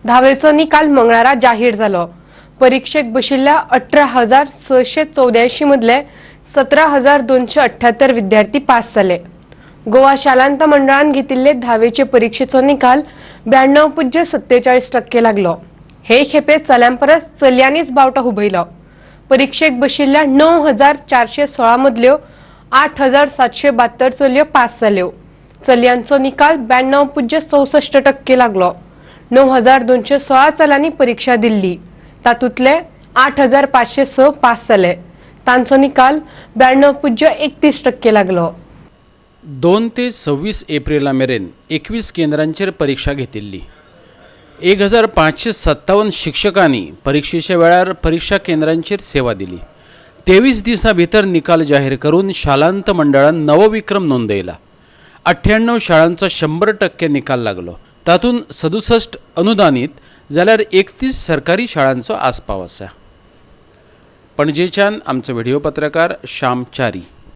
धावेचो निकाल मंगळारा जाहीर जालो. परिक्षेक बशिल्ल्या 18,684 मदले 17,278 विद्यार्थी पास जाले. गोवा शालांत मंडळान घेतिल्ले धावेचे परिक्षेचो निकाल 92.47% लागलो. हे खेपे चल्यां परस चलयांनीच बावटो हुबयलो. परिक्षेक बशिल्ल्या 9416 मदल्यो 8772 चलयो पास जाल्यो. चलयांचो निकाल 92.64% लागलो. 9216 चल्यांनी परिक्षा दिल्ली, तातूंतले 8506 पास जाले. तांचो निकाल 92.31% लागलो. 2 ते 26 एप्रिला मेरेन 21 केंद्रांचेर परिक्षा घेतिल्ली. 1557 शिक्षकांनी परिक्षेच्या वेळार परिक्षा केंद्रांचेर सेवा दिली. 23 दिसां भितर निकाल जाहीर करून शालांत मंडळान नवविक्रम नोंदयला. 98 शाळांचो 100% निकाल लागलो. तातूंत 67 अनुदानीत जाल्यार 31 सरकारी शाळांचो आस्पाव आसा. पणजेच्यान आमचो व्हिडिओ पत्रकार श्याम च्यारी.